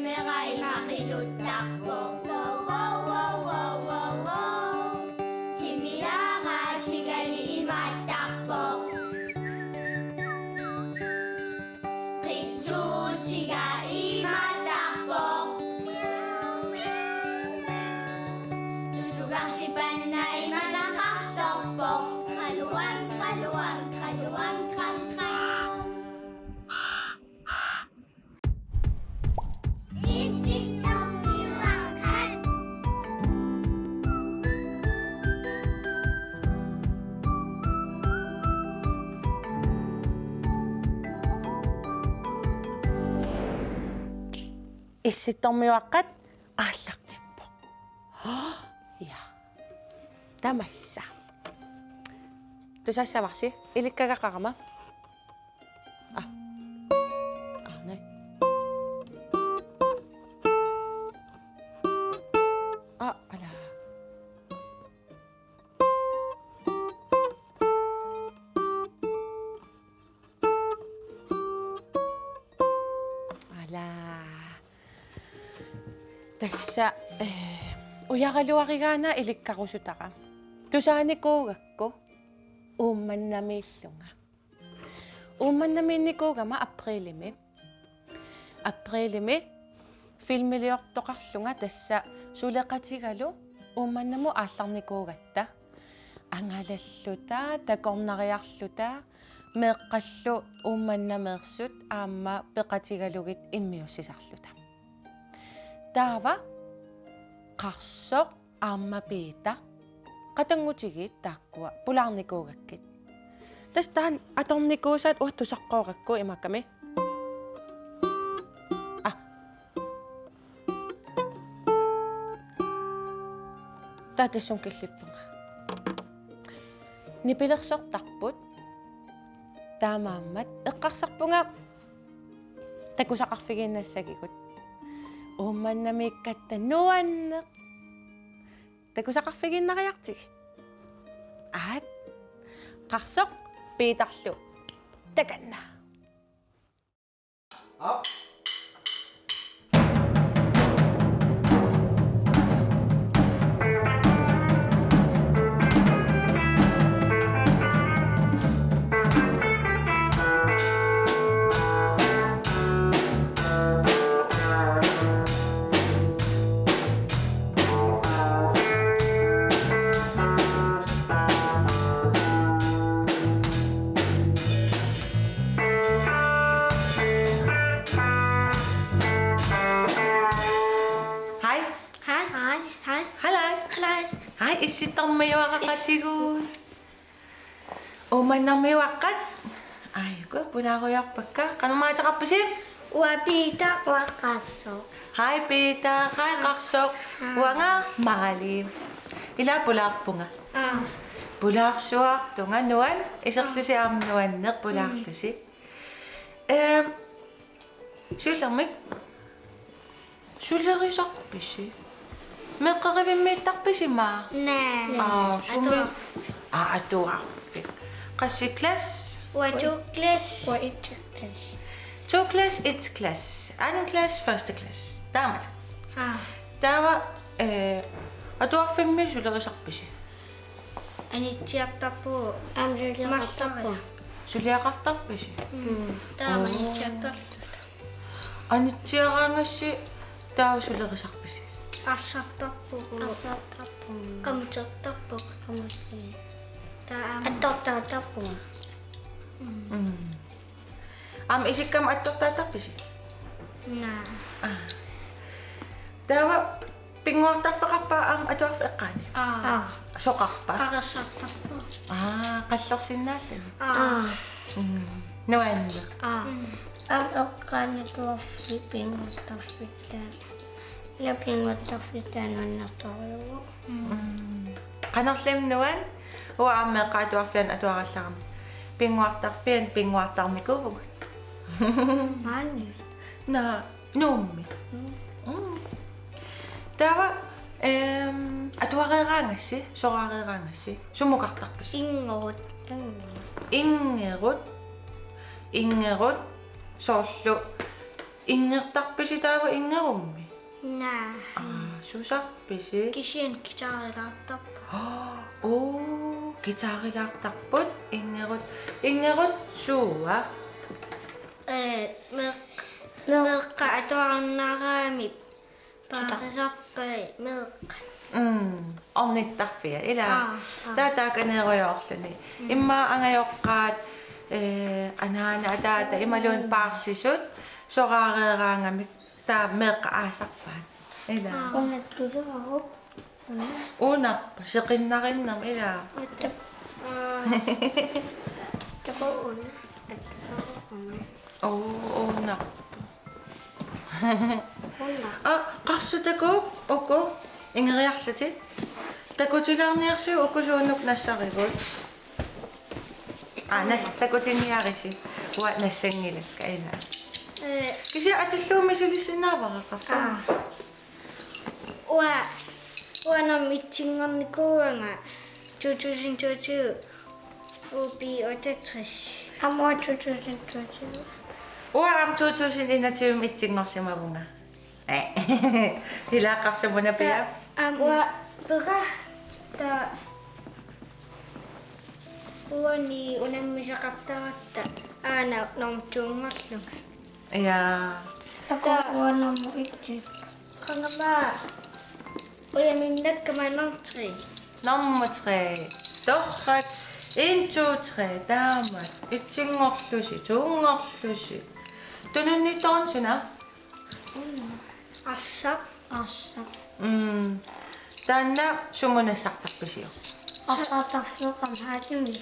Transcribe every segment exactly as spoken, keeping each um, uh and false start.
Meeqqat imaattarpoq. Wow, wow, wow, wow, wow, wow. Timiaraatigali imaattarpoq. Qitsuutiga imaattarpoq. Tulukarsipanna imanaqarsorpoq. Qaluang, qaluang, qaluang, qang, qang. Issittormiuaqqat. Issittormiuaqqat aallartippoq. Ja. Tamassa. Tusassavarsi, ilikkagaqarama. Ah. Ah, nej. Ah, ala. Ala. Tassa, eh, ujaraluarigaana ilikkarusutara. Tusaanikuugakku Uummannamiillunga. Uummannamiinnikuugama aprilimi. Aprilimi filmiliortoqarlunga tassa suleqatigalu Uummannamut aallarnikuugatta. Angalalluta, takornariarluta, meeqqallu Uummannameersut aamma peqatigalugit immiussisarluta. Taava Qarsoq aamma Piitaq, qatanngutigiit taakkua pulaarnikuugakkit. Tassa taanna atornikuusaat uanga tusaqqoorakku imakkami. Ah. Taava tassunga killippunga. Nipilersortarput. Taamaammat eqqarsarpunga takusaqarfigiinnassagigut. Uummannamiikkatta nuanneq. Takusaqarfigiinnariartigit. Aat. Qarsoq Piitarlu. Takanna. Op. Hej. Hej. Hej. Hej. Hej. Hej. Hej, issittormiuaraqatigut. Uummannarmiuaqqat. Aajuku pulaarujoorpakka. Qanormita ateqarpisi? Uanga Piitaq, uanga Qarsoq. Hej Piitaq, hej Qarsoq. Hej. Uanga Maali. Ila pulaarpunga. Aa. Pulaarsuartunga nuan, iserlusi aamma nuanneq pulaarlusi. Ehm, siullermik. Sulerisarpisi? Meeqqerivimmiittarpisi maa? Naa. Aa, sumi? Atuar-. Aa, atuarfik. Qassi klasse? Uanga to klasse. Uanga et klasse. To klasse, et klasse. Anden klasse, første klasse. Taamatut. Aa. Taava, eh, atuarfimmi sulerisarpisi? Anitsiartarpugut. Aamma suliaqartarpugut. Marloriarlunga. Suliaqartarpisi? Mm. Taava. Oo. Anitsiartarluta. Anitsiaraangassi taava sulerisarpisi? Qassartarpugut. Qassartarpugut. Qamutertarpugut. Qamutertarpugut. Taava aamma. Attortartarpugut. Mm. Mm. Aamma isikkama attortaattarpisi? Naa. Aa. Taava pinnguartarfeqarpa aamma atuarfik eqqaani? Aa. Aa. Soqarpa? Qaqassartarpugut. Aa, qallorsinnaalluni? Aa. Mm. Nuanneq. Aa. Mm. Aamma eqqaani atuarfik pinnguartarfittaaq. Ila pinnguartarfittaaq nuannertorujuuvoq. Mm. Qanorlimi nuan? Uanga aamma meeqqat atuarfianni atuarallarama pinnguartarfianni pinnguartarnikuuvugut. Maani? Naa, Nuummi. Mm. Mm. Taava, ehm, atuareeraangassi, sorareeraangassi, sumukartarpisi? Inngerut. Inngerut. Inngerut. Soorlu Inngertarpisi taava inngerummi? Naa. Aa, susarpisi? Kisianni guitarilaartarput. Oo, guitarilaartarput inngerut. Inngerut suua? Ee, meeq-, meeqqat atuarnaraanni paarisarpai meeqqat. Mm, ornittarfia, ilaa? Aa, aa. Taava taakaneerujoorluni. Mm. Immaqa angajoqqaat, ee, anaana ataata imaluunniit paarsisut soraareeraangamik taava meeqqat aasarpaat. Ilaa? Aa. Unattulerarup. Una. Unarpa, seqinnarinnermi, ilaa? Atta. Aa. Taku una. Atta, una. Oo, unarpa. Una. Aa, qarsut takuuk, uku, ingeriarlutit. Takutilaarniarsiuk uku suunuku nassarigut. Aa, nas-, takutiniarisi. Uanga nassanngilakka, ilaa. Ee. Kisianni atillugu misilissinnaavara qarsut. Aa. Uanga, uanga nammitinngornikuuvunga two thousand twenty-two U B otteogtres. Aamma two thousand twenty-two. Uanga aamma two thousand enogtyve-mi itsinngorsimavunga. Ee. Ilaa qarsut una pia? Taa, aamma uanga pera. Taa uani unammisaqartaratta aana norm to-nngorlunga. Jaa. Takuuk uanga norm et. Qangama. Ujaminnakka aamma norm tre. Norm tre. Torrak. En, to, tre. Taamak. Etsinngorlusi, to-nngorlusi. Tununniittoq suna? Arsaq. Arsaq. Mm. Taanna sumut nassartarpisiuk? Arsaattarfeeqqamma haalimi.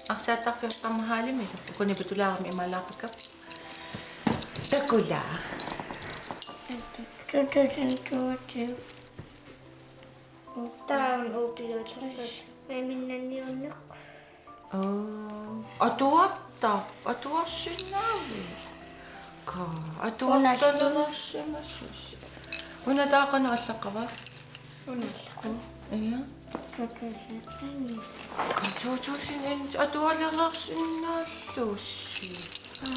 Arsaattarfeeqqamma haalimi. Uku nipitulaarami imaalaarpakka. Takula. Two thousand twenty-two. Taanna U B otteogtres. Ujaminnanniunneq. Oo. Atuarta, atuarsinnaavit? Kaa, atuartalersimasusi. Una taava qanoq allaqqava? Una allaqqava. Ia. Two thousand. Kaa, two thousand atualereersinnaallusi. Aa.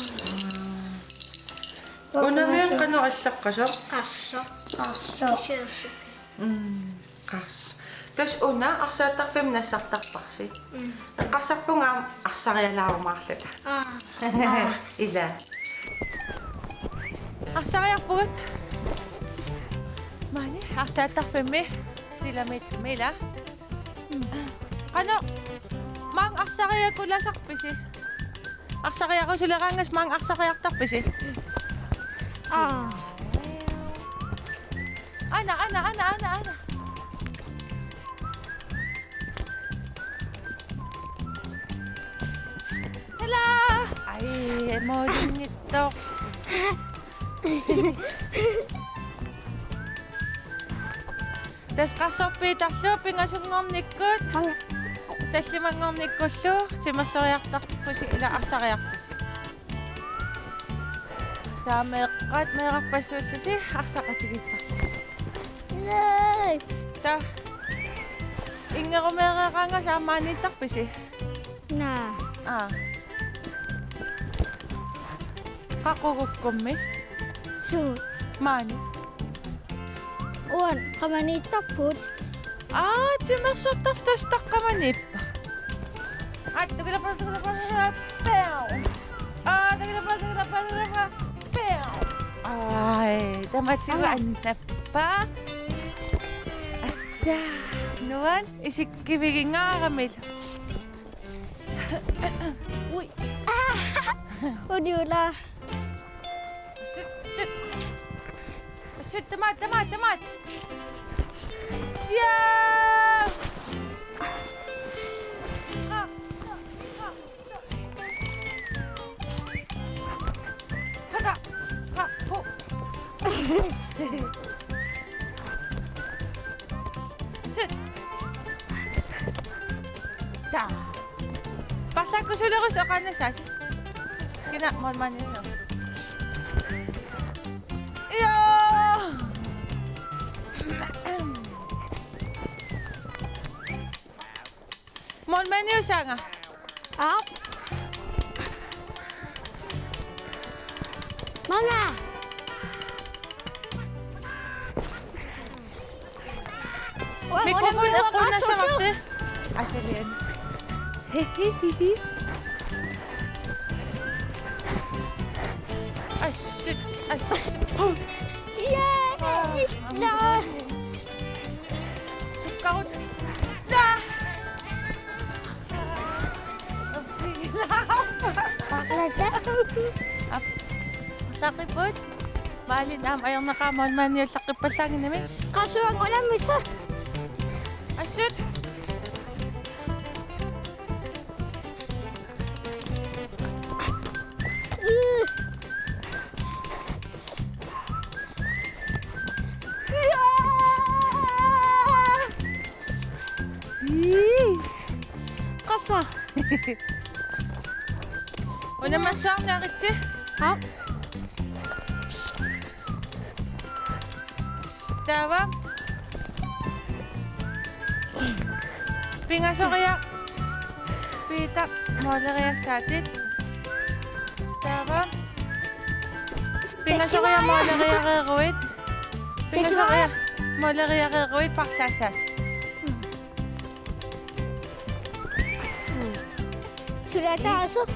Unamiuna qanoq allaqqasoq? Qarsaq. Qarsaq. Kisianni. Mm. Qars. Tassa una arsaattarfimmi nassartarparsi. Mm. Eqqarsarpunga aamma arsarialaarumaarluta. Aa. Aa. Ilaa. Arsariarpugut. Maani arsaattarfimmi silamiittumi, ilaa. Mm. Qanoq maanga arsariakulasarpisi? Arsariarusuleraangassi maanga arsariartarpisi? Aa. Ana, ana, ana, ana, ana. Hello. Ai, moodinngittoq. Tassa qarsorpiit tarlugu pingasunngornikkut. Aa. Tallimanngornikkullu timersoriartarpusi ilaa arsariarlusi. Taava meeqqat meerarpassuullusi arsaqatigiittarlusi. Naa. Taava inngerumeereeraangassi aamma maaniittarpisi? Naa. Aa. Qaqugukkummi? Suu. Maani. Uanga qamaniittarpugut. Aa, timersortarfik tassa taqqamaniippa. Aa, takilappa, takilappa, takilappa, pew. Aa, takilappa, takilappa, takilappa, pew. Ai, tamatigut. Aa. Annappa. Assa, nuan isikkivigingaaramilu. Ui. Aa, udiula. Sit, sit. Sit, tamaat, tamaat, tamaat. Jaa! Hata! Ha, hu. Sit. Taa. Paarlaakkusulerusi oqaannassaasi. Kina målmandiusaanga? Io! Målmandiusaanga? Aap. Mama! Mikrofoni eqquinnassavassi. Asilian. Hihihihi. Assik, assik. Yay! Naa. Sukkarut. Naa. Assilaa. Ap. Saqiput. Malin aamma ajornaqaaq målmandiullaqqippallaaginnami. Qasuangulamisa. Assut. Ii. Qasua. Una massaarnaritsi. Haa. Taava. Pingasoriaq. Piitaq, måleriassaatit. Taava. Pingasoriaq, måleriareeruit. Pingasoriaq, måleriareeruit, parlassaas. Suli ataaseq.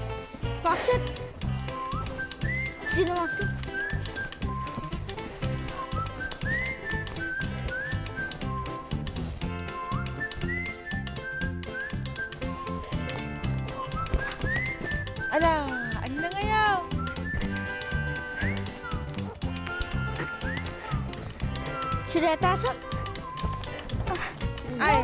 Parsut. Sinuarsi. Ala, annangajaaq. Suli ataaseq. Ai.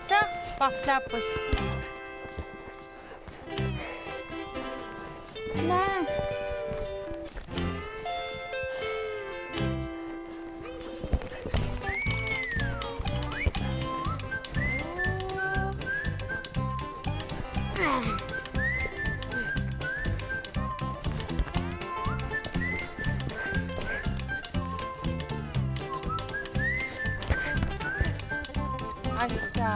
Sa, parlaapput. Naa. Assa.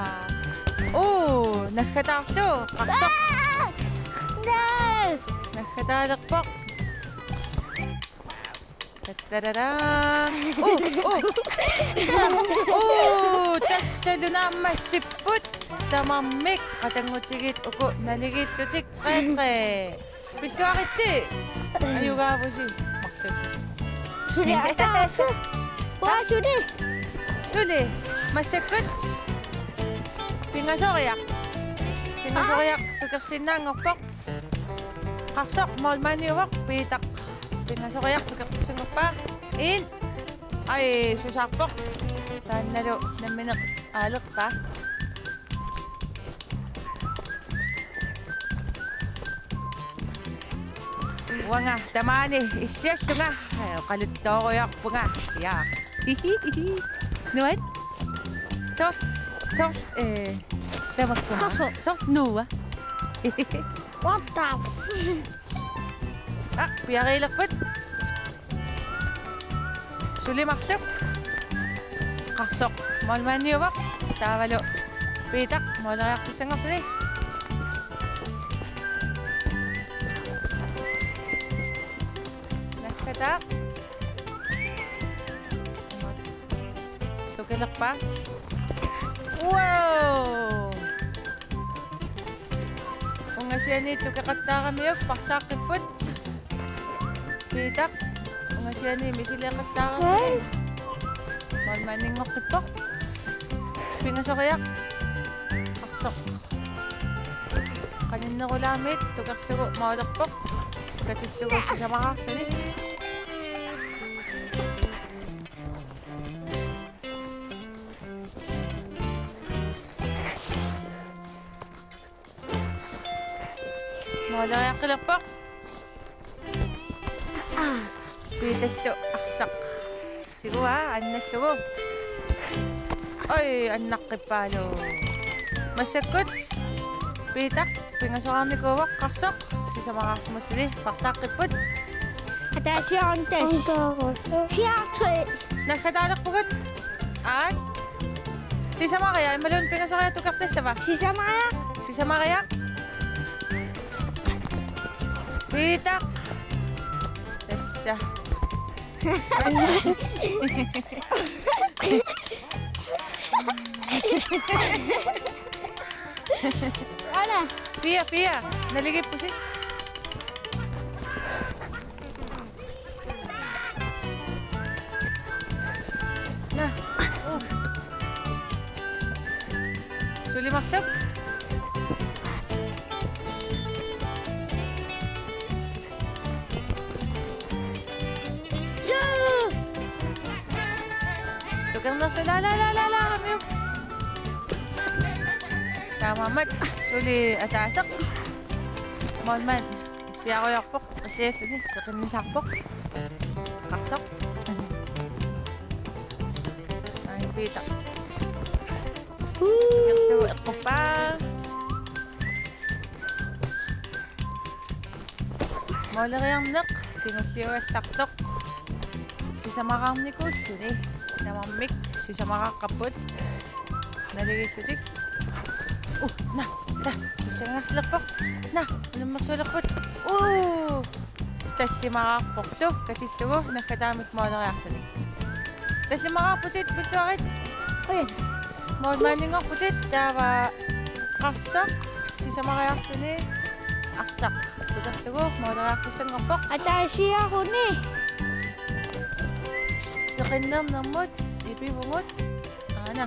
Uu, naggataarlu, qarsoq. Naa! Naa! Naggataalerpoq. Tattararaa. Uu, uu. Uu, tassalu naammassipput. Tamarmik qatanngutigiit uku naligiillutik tre tre. Pilluaritsi. Ajugaavusi. Marluk. Suli ataaseq. Waa suli. Suli. Massakkut. Pingasoriaq. Pingasoriaq tukersinnaanngorpoq. Qarsoq målmandiuvoq, Piitaq. Pingasoriaq tukertussanngorpaa. Iin. Ai, susaarpoq. Taannalu nammineq aalerpaa. Uanga tamaani issiallunga, eh, oqaluttoorujorpunga. Ja. Nuan? Soorlu, soorlu, eh, tamakkua. Qasoq. Soorlu Noah. What the? Ah, piariilerput. Suli marluk. Qarsoq målmandiuvoq. Taavalu Piitaq måleriartussanngorluni. Naggataaq. Tukilerpaa. Wow! Ungasianiit tukeqattaaramiuk parlaaqqipput. Piitaq. Ungasianiit misileeqattaarami. Målmandinngortippoq. Pingasoriaq. Qarsoq. Qaninnerulaamit tukerlugu målerpoq. Katillugu sisamaraarluni. Måleriaqqilerpoq. Piitallu arsaq. Tiguaa, annallugu. Oj, annaqqippaalu. Massakkut. Piitaq, pingasoraarnikuuvoq, qarsoq. Sisamaraarsimulluni, parlaaqqipput. Ataasiarntas. Fire tre. Naggataalerpugut. Aat. Sisamariaq, imaluunniit pingasoriaq tukertassava? Sisamariaq. Sisamariaq. Piitaq. Tassa. Aana. Fire, fire. Naligiippusi. Naa. Uu. Suli marluk. Tukernerlu, la, la, la, la, la, Ramiu. Taamaammat suli ataaseq. Målmand issiarujoorpoq, issialluni seqinnisarpoq. Qarsoq. Ai, Piitaq. Tukerlugu eqquppaa. Måleriarneq kingulliugallartoq. Sisamaraarnikuulluni. Tamarmik sisamaraaqqapput. Naligiillutik. Uh, naa, taa, pissanganarsilerpoq. Naa, unammersuulerput. Uh! Tallimaraarporlu, katillugu, naggataamik måleriarluni. Tallimaraarputit, pilluarit. Ui. Målmandinngorputit, taava Qarsoq sisamariarluni arsaq tukerlugu måleriartussanngorpoq. Ataasiaruni. Seqinnernermut ipivugut. Aana.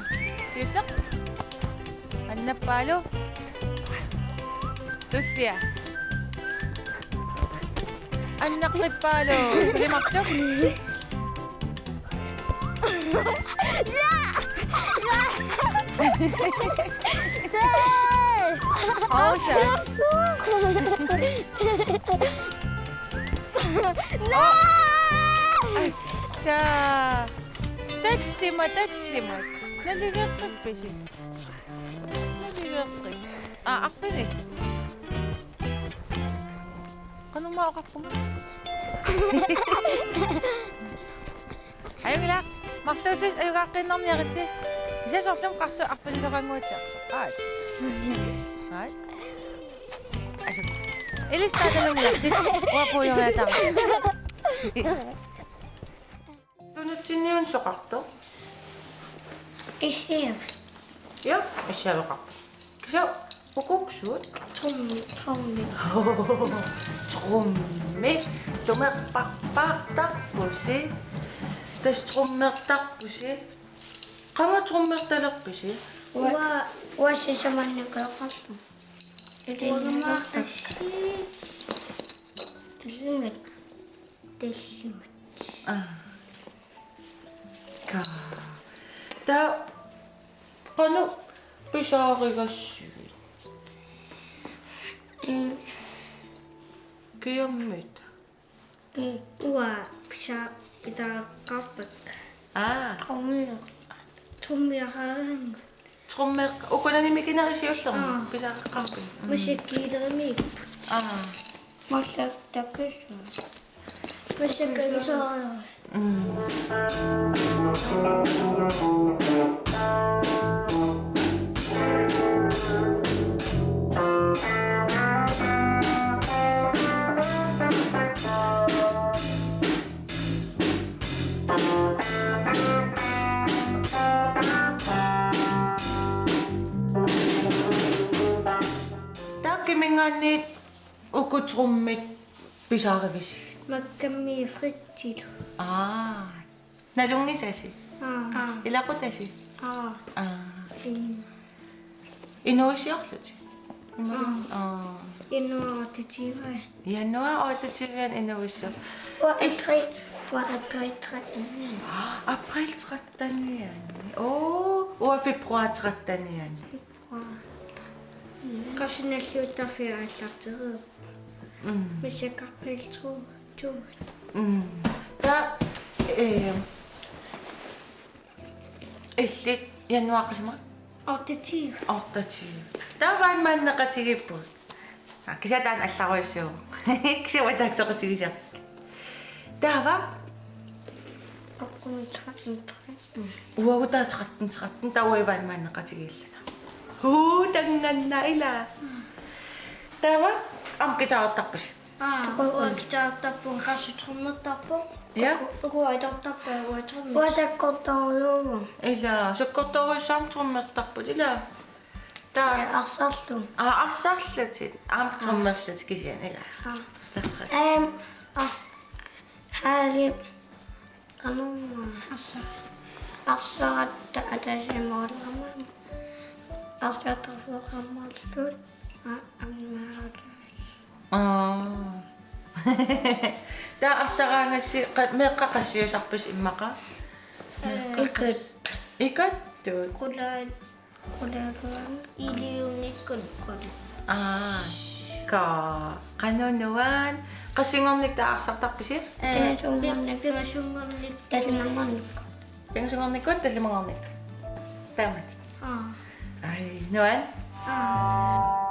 Siulleq. Annappaalu. Tullia. Annaqqippaalu. Suli marluk. Aa, taa. Assa. Tallimat, tallimat. Naligeqqippisi? Naligeqqipisi? Aa, arfineq-aq. Qanoq-una oqarpunga? Ajunngilaq, marluullusi ajugaaqqiinnarniaritsi. Kisianni soorlumi Qarsoq arfinileqannguatsiarpoq. Aat. Aat. Asu. Ilissi taava nalunngilaq. Uanga puigoriataarama. Tunutsinniunneq soqartoq? Issiavi. Ja, issiaveqarpoq. Kisianni ukuksuut? Trummi, trummi. Trummi. Tumerparpaartarpusi. Tassa trummertarpusi. Qanga trummertalerpisi? Ua-, uanga sisamanni qeqarlu. Uanga assi. Tallimat. Tallimat. Aa. Ka. Taa qanoq pisaarigassigit? Mm. Kiammita? Mm, uanga pisa-, pisaaqqaarpakka. Aa. Trummi-, trummiaraangat. Trummi-, ukunani mikinerisiullermi. Aa. Pisaaqqaarpakka. Mm. Musikkiilerimiipput. Aa. Massa takusu. Massa takusu. Mm. Taakku kiminngaanniit uku trummit pisaarivisigit? Makkammi Fritsilu. Aa. Nalunngisasi? Aa. Ilaqutasi? Aa. Aa. Mm. Inuuissiorlutit? Aa. Aa. Januar otteogtyve. Januar otteogtyve inuuissior-. Uanga april, uanga april tretten. April tretten. Oo, uanga februar tretten. Februar. Qassinalliuttarfia aallartereerpoq. Mm. Massa april to-, to-. Mm. Taa, eh, illit januar qasima? Otteogtyve. Otteogtyve. Taa vandmandinneqatigiippugut. Aa, kisianni taanna allarujussuuvoq. Kisianni uanga taakku soqutigisarpakka. Taava? Oqqumiit tretten tretten. Uagut taava tretten tretten, taava uagut vandmandinneqatigiilluta. Huu, tannganna ila. Taava, aamma guitarertarpusi? Aa, uanga guitarertarpunga, Qarsup trommertarpoq. Ja. Uku, uku guitarertarpunga, uanga trommi. Uanga sakkortoorujussuuvoq. Ila, sakkortoorujussuarmik trommertarput, ila. Taava. Ee, arsarluta. Aa, arsarlutit. Aamma trommerlutit kisianni, ila. Aa. Tarra. Ehm, ars-, Harry, qanormaa. Arsaq. Arsaratta ataatsimoorama. Arsartarfeqarmartut. Aa, ammaata. Aa. Taava arsaraagassi qa-, meeqqat qassiusarpisi immaqa? Ee, ikut. Ikattut? Qulaat. Qulaaluarami. Iliunngikkuni qulaat. Aa. Ka-, qanoq nuann-. Qassinngornikkut taava arsartarpisi? Ee, pingasunngornikkut. Pingasunngornikkut. Tallimanngornikkut. Pingasunngornikkut, tallimanngornikkut. Taamatut. Aa. Ai, nuann'. Aa.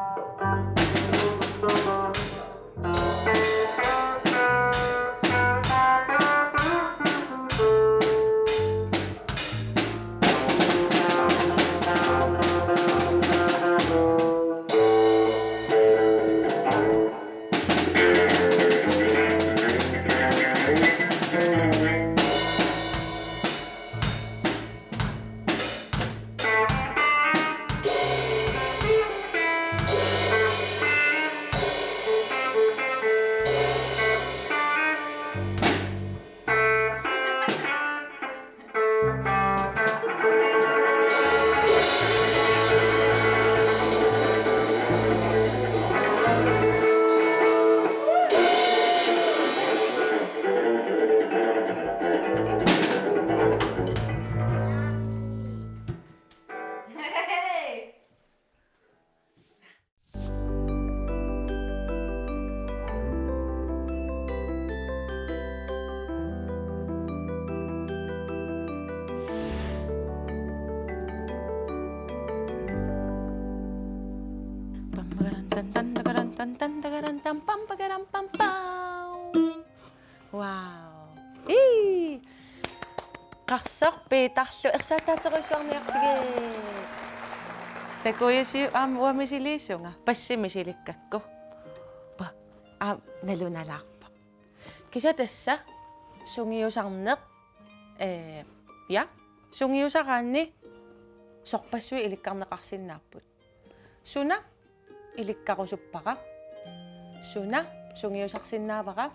Pam, pagaram, tan, tan, tagaram, tan, tan, tagaram, tam, pam, pagaram, pam, pam. Wow. Ii! Qarsoq Piitarlu ersaattaaterujussuarniartigit. Takujussaagut aamma uanga misiliisunga, bassi misilikkakku. Pa, aamma nalunalaarpoq. Kisianni tassa sungiusarneq, ee, ja, sungiusaraanni sorpassuit ilikkarneqarsinnaapput. Suna ilikkarusuppara? Suna sungiusarsinnaavara?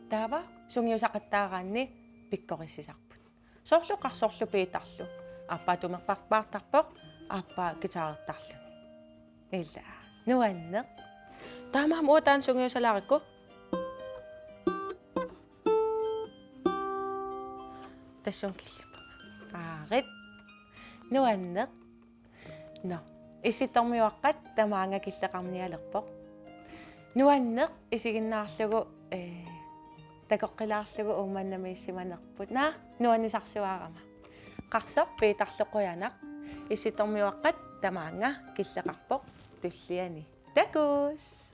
Taava sungiusaqattaaraanni pikkorissisaarput. Soorlu Qarsorlu Piitarlu. Aappaa tumerparpaartarpoq, aappaa guitarertarluni. Ila. Nuanneq. Taamaammat uanga taanna sungiusalaarikku. Tassunga killippunga. Aarit. Nuanneq. Nå, Issittormiuaqqat tamaanga killeqarnialerpoq. Nuanneq isiginnaarlugu, ee, takoqqilaarlugu Uummannamiissimanerput. Naa, nuannisarsuarama. Qarsoq Piitarlu qujanaq. Issittormiuaqqat tamaanga killeqarpoq tulliani. Takuss!